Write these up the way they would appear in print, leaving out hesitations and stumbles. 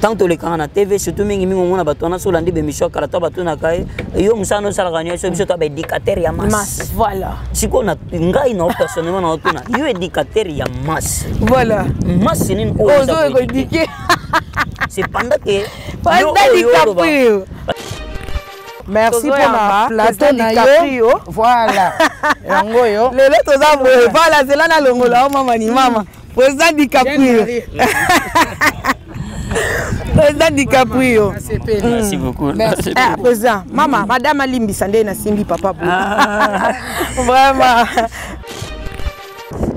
Tant tolekaka na TV, surtout mingi mingi omona bato wana, so olandi baémission ya kala to batunaka ye, yo mosala nosalaka nyonso, biso to baéducateur ya masse. Voilà. Sikoyo ngai nao personnellement naotuna yo, éducateur ya masse, voilà, masse nini oyo ozo koéduquer? C'est pendant que yo oyo. Merci mpona plateau na yo. Voilà, yango oyo. Lelo toza boye. Voilà, zela nalongola o mama ni mama. Président DiCaprio, président DiCaprio. Merci beaucoup. Merci. Ah, président, mama, madame alimbisa nde nasimbi papa bo. Vraiment.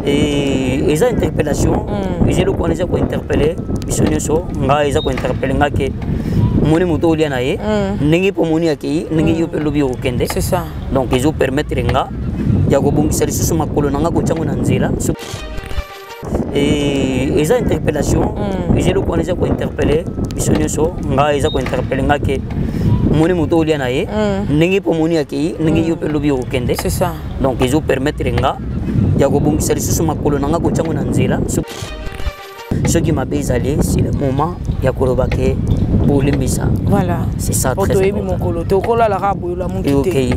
Eza interpellation, eza eloko wana eza kointerpeller biso nyonso. Ngai eza kointerpeller nga ke omoni moto olia na ye ndenge mpo omoni akei ndenge yo mpe lobi okokende. C'est ça. Donc ezopermettre nga ya kobongisa lisusu makolo na nga, kotiango na nzela. Eza interpellation, eza eloko wana eza kointerpeller biso nyonso. Ngai eza kointerpeller nga ke omoni moto olia na ye ndenge mpo omoni akei ndenge yo mpe lobi okokende. C'est ça. Donc ezopermettre nga ya kobongisa lisusu makolo na nga, kotiango na nzela. Soki mabe ezali, c'est le moment ya koloba ke bolimbisa. Voilà. C'est ça. Très toyebi mokolo te okolalaka boye, olamuki te. Okay.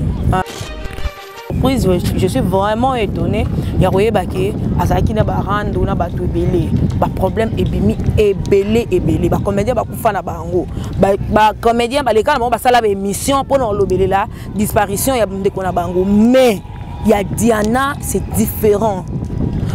Surprise, je suis vraiment étonné ya koyeba ke azalaki na barando na bato ebele. Baproblème ebimi ebele ebele, bacomédien bakufa na bango, bacomédien baleka na bango, basala baémission mpona kolobelela disparition ya ndeko na bango. Mais ya Diana, c'est différent.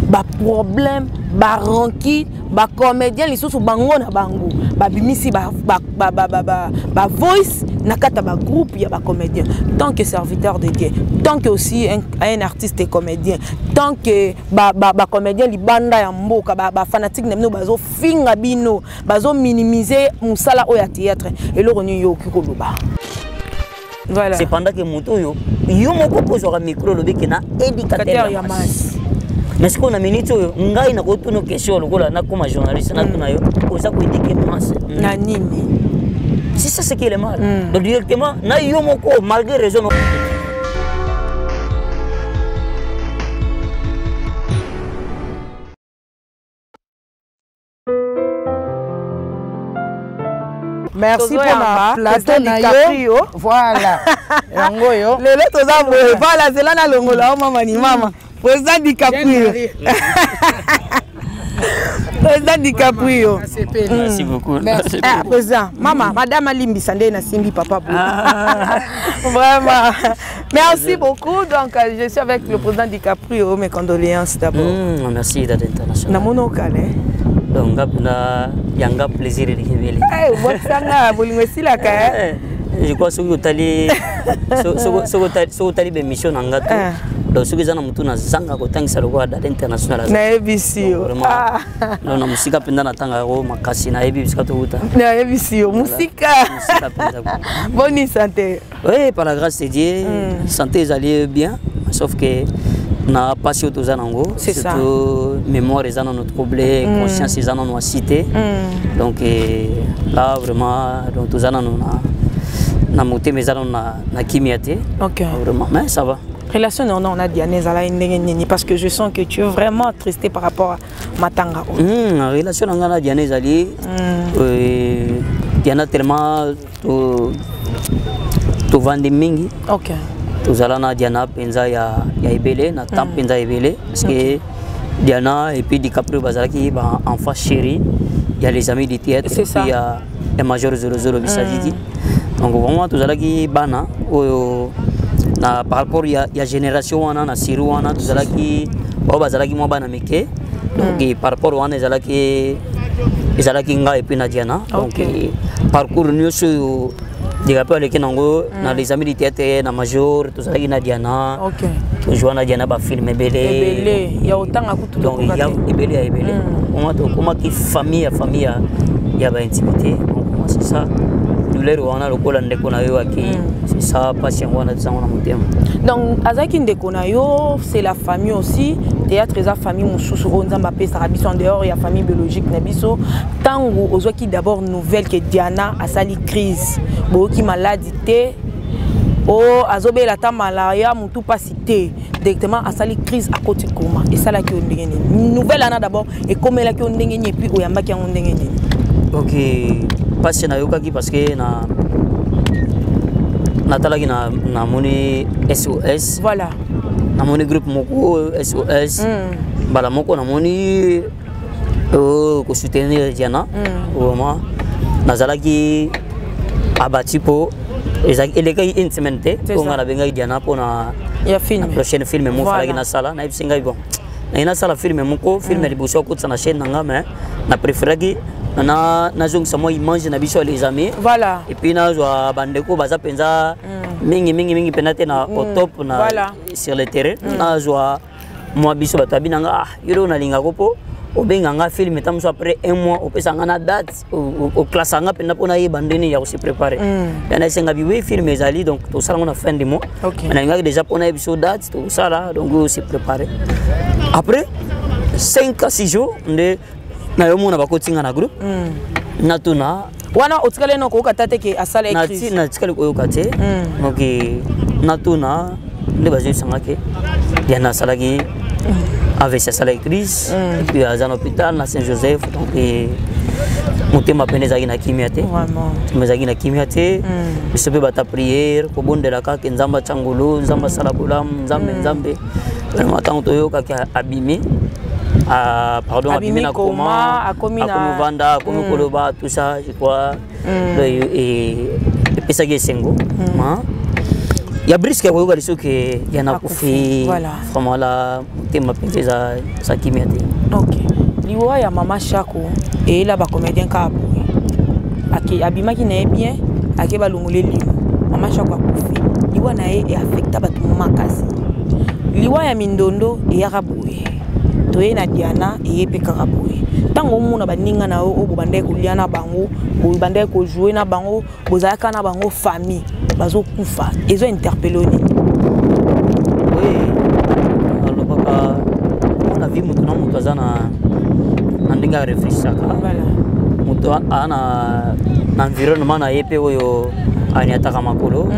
Baproblème, baranki, bacomédien lisusu bango na bango babimisi bavoice na kati ya bagroupe ya bacomédien. Tant que serviteur de Dieu, tant que aussi un artiste et comédien, tant que bacomédien libanda ya mboka, bafanatique na bino bazofinga bino, bazominimiser mosala oyo ya théâtre, eloko nini yo okoki koloba? Voilà. C'est pendant que moto oyo yo moko kozwaka micro, olobi ke na éducateur ya masse. Mais sikoyo na minute oyo ngai nakotuna question, lokola nakóma journaliste, natuna yo, oza koéduquer masse na nini? C'est ça ce qui est le mal. Donc directement na yo moko, malgré raison. Merci mpona plateau na yo. Voilà, yango oyo. Lelo toza boye. Voilà, zela nalongola o mama ni mama. Président DiCaprio, président DiCaprio. Merci beaucoup. Merci. Ah, président, mama, madame alimbisa nde nasimbi papa bo. Vraiment, merci beaucoup. Donc je suis avec le président DiCaprio. Mes condoléances d'abord. Merci, Dada International. Namoni okale. Donc nga mpena yanga plaisir eleki ebele. Obwakisanga bolingo esilaka. Je crois soki otali, soki otali bémission na nga to, donc soki eza na motu nazanga kotangisa lokola Dada International. Nayebisi yo. Donc na mosika mpenza natanga yango makasi, nayebi bisika touta. Nayebisi yo mosika. Boni santé? Oui, par la grâce de Dieu, santé ezali bien, sauf que na pasi oyo toza nango, surtout mémoire eza nano troublé, conscience eza nano asite. Donc là vraiment, donc toza nano na motema eza nano na kimia te. Vraiment, mais ça va. Relation na on a Diane ezalaki ndenge nini? Parce que je sens que tu es vraiment attristé par rapport à matanga oyo. Relation na ngai na Diane ezali, Diana tellement tovandi mingi. Tozala na Diana mpenza ya ebele na temps mpenza ebele, parce que Diana et puis DiCaprio bazalaki ba enfant chéri ya Les Amis du Théâtre et puis ya Major 00 Bisadidi. Donc vraiment tozalaki bana oyo na par rapport ya génération wana na siri wana, tozalaki bao bazalaki mwa bana mike. Donc par rapport wana ezalaki ngai et puis na Diana. Donc parcours nyonso oyo DiCaprio aleki nango na Les Amis du Théâtre, na Major, tozalaki na Diana. Tozwa na Diana bafilm ebele. Ebele ya otanga kutu. Donc ya ebele ya ebele. Oma tokomaki famille ya famille ya baintimité. Donc moi, c'est ça douleur wana, lokola ndeko na yo akei, c'est ça mpasi yango wana tozango na motema. Donc azalaki ndeko na yo, c'est la famille aussi. Théâtre eza famille mosusu oyo Nzambe apesaka biso en dehors ya famille biologique na biso. Ntango ozwaki d'abord nouvelle ke Diana asali crise, boyoki maladi te o azobela ata malaria, motu mpasi te, directement asali crise, akoti koma, esalaki yo ndenge nini? Nouvelle wana d'abord ekomelaki yo ndenge nini et puis oyambaki yango ndenge nini? Donc mpasi nayokaki parce que na natalaki, namoni SOS. Voilà. Namoni groupe moko SOS. Mbala moko namoni kosoutenir Diana. Vraiment nazalaki abati mpo elekaki une semaine te mpo ngai nabengaki Diana mpona ya film. Prochaine film moko falaki nasala. Nayebisi ngai, bon, naye nasala film moko, film ya liboso akotisa na chaîne na nga, mais na préféraki nazongisa mwa image na biso ya les amis. Voilà. Et puis nazwa bandeko baza mpenza mingi mingi mingi mpenza te na au top na sur le terrain. Nazwa mwa biso bato abi nanga, ah, yo nde nalingako mpo obenga nga film ta mosu après un mois, opesa nga na date, oklasa nga mpenza mpo nayeba ndenge ya kose préparer. Ya naesenga bi oui, film ezali, donc tosala ngo na fin de mois. Nalingaki déjà mpo nayeba biso date tosala, donc ose préparer. Après 5 à 6 jours nde nayomona bakotinga na groupe, natuna. Wana otikali na koyoka ta te ke asala crise? Natikali koyoka te. Donc natuna nde bazoyebisanga ke Diana asalaki AVC, asalaki crise, et puis aza na hôpital na Saint Joseph. Donc motema pene ezalaki na kimia te, motema ezalaki na kimia te. Biso mpe bata prière, kobondela kaka Nzambe atya ngolu, Nzambe asala bolamu, Nzambe, Nzambe. Vraiment ntango toyokaki abimi, pardon, abimi na coma, akomi vanda, akomi koloba, tout ça, je crois epesaki esengo ya briske ya koyoka lisusu ke ya nakufi. Vraiment la motema mpenza eza kimia te. Ok, liwa ya mama Shako eyela bacomédien kaka boye. Abimaki na ye bien, ake balongoli lino, mama Shako akufi. Liwa na ye eaffecta bato makasi. Liwa ya Mindondo eyaka boye, toye na Diana eye mpe kaka boye. Ntango omona baninga na yo oyo bobandaki kolia na bango, bobandaki kojouer na bango, bozalaka na bango famille, bazokufa, ezo interpeller nini? Oui, alobaka mpona vie, moto na moto aza na ndenge arefléchisaka. Moto aa na environnement na ye mpe oyo aniataka makolo.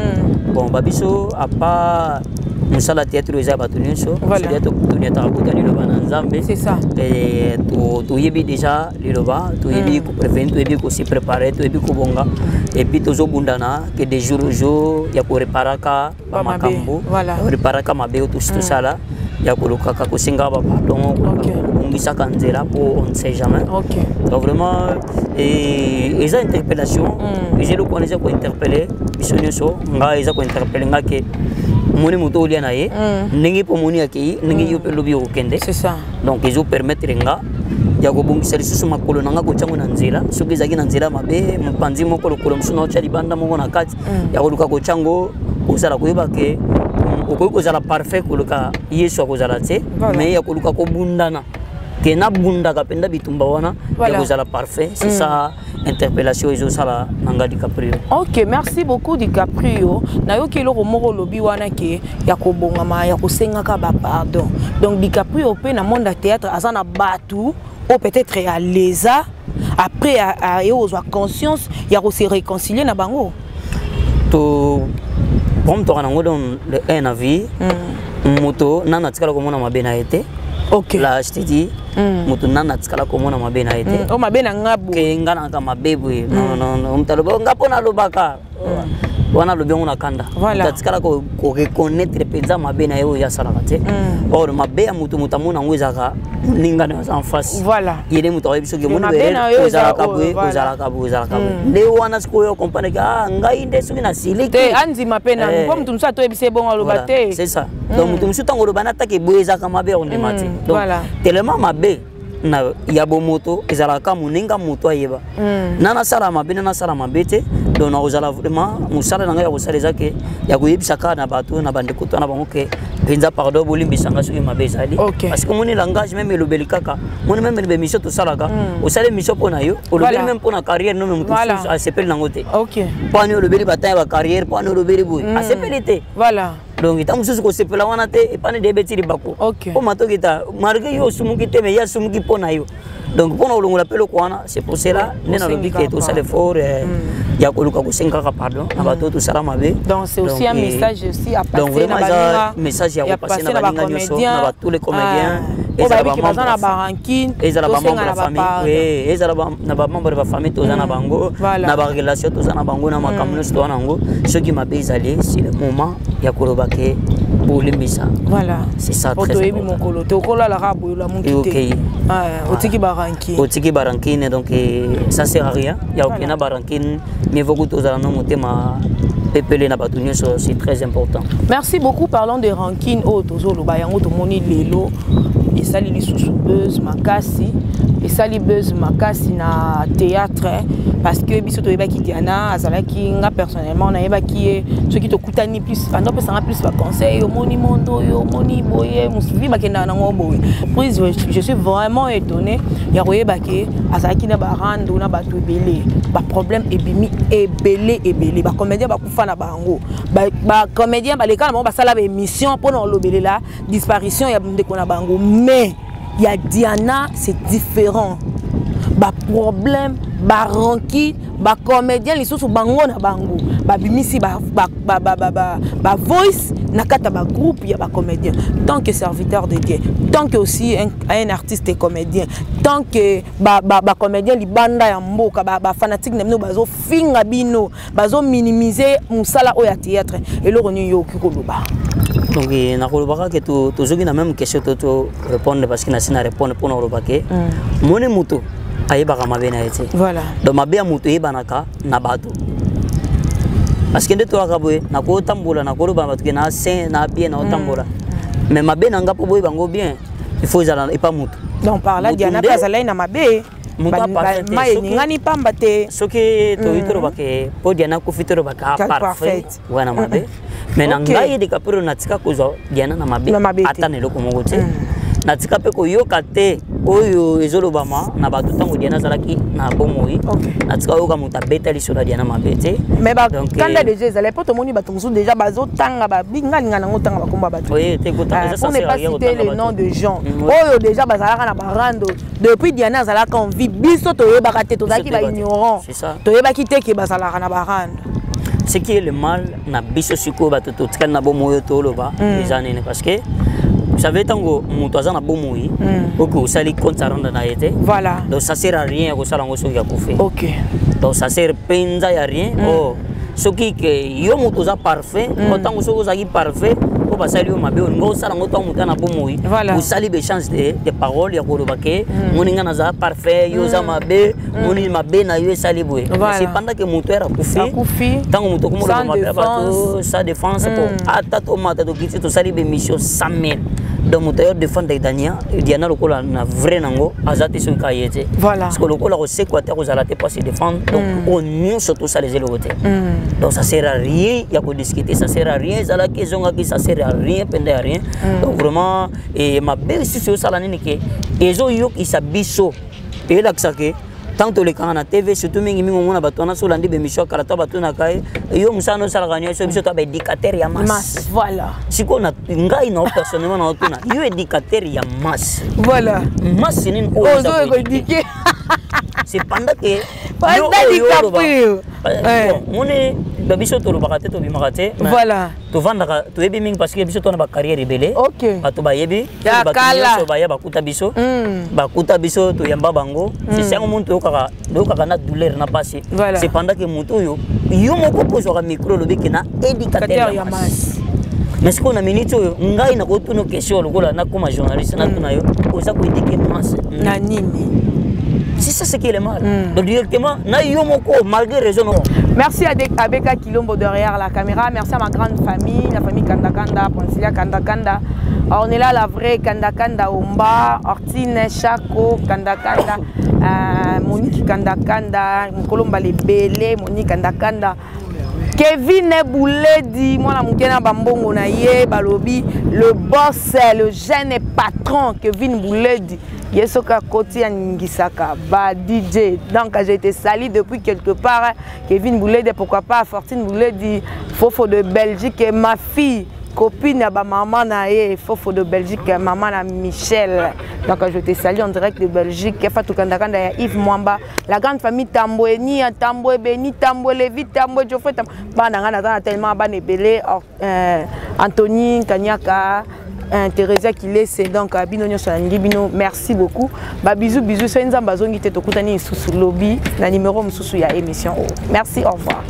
Bon, babiso apa mosala théâtre eza ya bato nyonso, toniataka kuta liloba na Nzambe. Toyebi déjà liloba, toyebi koprévenir, toyebi kose préparer, toyebi kobonga, et puis tozobundana ke de jour au jour ya koreparaka bamakambo, ya koreparaka mabe oyo tosi tosala, ya kolukaka kosengaka bapardon, kobongisaka nzela po on ne sait jamais. Donc vraiment eza interpellation, eza eloko wana eza kointerpeller biso nyonso. Ngai eza kointerpeller nga ke omoni moto olia na ye ndenge mpo omoni akei ndenge yo mpe lobi okokende. Donc ezopermettre nga ya kobongisa lisusu makolo na nga, kotiango na nzela. Soki ezalaki na nzela mabe, mopanzi moko, lokolo mosusu na otya libanda, moko na kati, ya koluka kotiango, kozala koyeba ke okoki kozala parfait koluka Yesu akozala te, mais ya koluka kobundana ke nabundaka mpenza bitumba wana ya kozala parfait. C'est ça interpellation ezosala na nga DiCaprio. Ok, merci beaucoup DiCaprio. Nayoki eloko moko olobi wana ke ya kobongama, ya kosengaka bapardon. Donc DiCaprio mpe na monde ya théâtre aza na bato oyo peut-être aleza, après aye kozwa conscience ya kose réconcilier na bango. To problème toka nango, donc le 1 na vie, moto nana atikala komona mabe na ye te. Là je te dis, moto nana atikala komona mabe na ye te. O mabe na nga boye. Ke nga naka mabe boye, non non non. Moto aloba nga mpo nalobaka wana, alobi yango na kanda. Moto atikala koreconnaître mpenza mabe na ye oyo asalaka te. Or mabe ya moto, moto amona yango ezalaka moninga na yo aza en face. Ye nde moto ayebi soki omoni ozalaka boye, ozalaka boye, ozalaka boye. Nde wana sikoyo comprendre ke ah, ngai nde soki nasiliki. Te, andima mpe nanu mpo moto mosusu atoyebisa ebongo aloba te. C'est ça. Donc moto mosusu ntango oloba nataki boye, ezalaka mabe, ondima te. Donc tellement mabe na ya bomoto ezalaka moninga moto ayeba na nasala mabe, na nasala mabe te. Donc nakozala vraiment mosala na ngai ya kosala eza ke ya koyebisa kaka na bato na bandeko to na bango ke mpenza pardon, bolimbisanga soki mabe ezali. Parce que omoni langage, même elobeli kaka, moni même émission tosalaka, osala émission mpo na yo, olobeli même mpo na carrière no, me moto mosusu asepeli nango te. Mpo ani olobeli batan ya bacarrière, mpo ani olobeli boye, asepeli te. Donc ntango mosusu kosepela wana te, epani de ebeti libako. Mpo matokita malgré yo osumuki te, mais ye asumuki mpo na yo. Donc mpona kolongola mpe eloko wana, c'est pour cela nde nalobi ke tosala effort ya koluka kosenga kaka pardon na bato oyo tosala mabe. Donc c'est aussi un message aussi à passer. Donc vraiment eza message ya kopasser na baninga nyonso, na tous les comédiens, ezala baza na barancune. Ezala bamembre ya famille, ezala na bamembre ya bafamille toza na bango, na barelation toza na bango, na makambo nyonso toza na yango. Soki mabe ezali, c'est le moment ya koloba ke bolimbisa. Voilà. C'est ça. Très toyebi mokolo te okolalaka boye, olamuki te, otiki barancune. Otiki barancune. Donc ça sert à rien ya okenda barancune. Mieux vaut tozala no motema pepele na bato nyonso, c'est très important. Merci beaucoup. Parlant de rancune, oyo tozoloba yango, tomoni lelo esali lisusu buzz makasi, esali buzz makasi na théâtre, parce que biso toyebaki Diana azalaki, nga personnellement nayebaki ye, soki tokutani plus ando opesanga plus baconseil: omoni mondo oyo, omoni boye, mosuvi bakendaka nango boye. Prise, je suis vraiment étonné ya koyeba ke azalaki na barando na bato ebele. Baproblème ebimi ebele ebele, bacomédien bakufa na bango, bacomédien baleka na bango, basala baémission mpona kolobelela disparition ya ndeko na bango. Mais ya Diana, c'est différent. Baproblème, barancune, bacomédien lisusu bango na bango babimisi bavoice na kati ya bagroupe ya bacomédien. Tant que serviteur de Dieu, tant que aussi un artiste et comédien, tant que bacomédien libanda ya mboka, bafanatique na bino bazofinga bino, bazominimize mosala oyo ya théâtre, eloko nini yo okoki koloba? Donc nakolobaka ke tozoki na même question to répondre, parce que nasi na répondre mpona koloba ke moni moto ayebaka mabe na ye te. Donc mabe ya moto eyebanaka na bato, parce que nde toyaka boye, nakotambola, nakoloba na bato ke na saint na bien, nakotambola, mais mabe na nga, mpo boyeba yango bien, il faut ezala epa moto. Donc par là, Diana mpe azalaki na mabe, mai eningani pamba te. Soki toyi toloba ke mpo Diana akufi, tolobaka parfait wana mabe, mais na ngai DiCaprio natika kozwa Diana na mabe ata na eloko moko te. Natika mpe koyoka te oyo ezolobama na bato. Ntango Diana azalaki na bomoi, natika oyoka moto abeta liso na Diana mabe te. Mais bakanda déjà ezali mpo tomoni bato mosusu déjà bazotanga babingalinga nango, tanga bakomba bato pour ne pas citer le nom de gens oyo déjà bazalaka na barando depuis Diana azalaka en vie. Biso toyebaka te, tozalaki baignorant, toyebaki te ke bazalaka na barando. Ce qui est le mal na biso sikoyo, bato totikali na bomoi oyo, toloba eza nini? Parce que vous savez, ntango moto aza na bomoi, oki osali compte à rendre na ye te. Donc ça sert à rien ya kosala yango soki akufi. Donc ça sert mpenza ya rien. Oh, soki ke yo moto oza parfait, ntango soki ozalaki parfait, mpo basali yo mabe, olinga osala yango ntango moto na bomoi, osali baéchange de parole ya koloba ke moni nga naza parfait, yo oza mabe, moni mabe na yo esali boye. C'est pendant que moto ere akufi, ntango moto okomoloba mabe ya bato sans défense, po ata tomata tokiti, tosali bémission 100 000. Donc moto ayo défendre Dania Diana lokola na vrai nango aza te soki ka ye te, parce que lokola kosekwa te, kozala te po se défendre. Donc oyo nyonso tosala eza eloko te. Donc ça sert à rien ya kodiscuter, ça sert à rien. Ezalaki, ezongaki, ça sert à rien mpenza ya rien. Donc vraiment mabe lisusu ezosala nini ke ezoyokisa biso, eyelakisa ke tant tolekaka na TV, surtout mingimingi omona bato wana, so olandi bémission ya kala to batunaka ye: yo mosala nosalaka nyonso, biso to baéducateur ya masse. Sikoyo ngai nao personnellement naotuna yo: éducateur ya masse, masse nini oyo ozo koéduquer? C'est pendant que yo moni biso tolobaka te, tobimaka te. Tovandaka, toyebi mingi, parce que biso tona bacarrière ebele. Bato bayebi, bato nyonso baya bakuta biso, bakuta biso, toyamba bango. C'est yango moni toyokaka, toyokaka na douleur na pasi. C'est pendant que moto oyo yo moko kozwaka micro, olobi ke na éducateur ya masse, mais sikoyo na minute oyo ngai nakotuna question lokola nakóma journaliste, natuna yo: oza koéduquer masse na nini? C'est ça ce qui est le mal. Donc directement, na yo moko, malgré raison. Merci à Abeka Kilombo derrière la caméra. Merci à ma grande famille, la famille Kanda Kanda, Ponsilia Kanda Kanda. On est là, la vraie Kanda Kanda Omba, Ortine, Chako, Kanda Kanda, Monique Kanda Kanda, Mkolomba les Belé, Monique Kanda Kanda. Kevin Bouledi, moi la mukena bambongo na ye, balobi, le boss, le jeune patron Kevin Bouledi. Ye soki akoti aningisaka ba DJ. Donc j'ai été sali depuis quelque part. Kevin Bouledi, pourquoi pas Fortune Bouledi, Fofo de Belgique et ma fille. Copine ya bamama na ye, Fofo de Belgique, mama na Michel. Donc je te salue en direct de Belgique. Fatou Kandakanda ya Yves Mwamba, la grande famille Tambwe, Nia Tambwe, Beni Tambwe, Levi Tambwe, Geoffrey Tambwe. Bana nga naza na tellement bana ebele, Anthony Kanyaka, Thérésia Kilese. Donc bino nyonso nalingi bino, merci beaucoup. Babisous bisous. Soki Nzambe azongi te, tokutani lisusu lobi na numéro mosusu ya émission oyo. Merci, au revoir.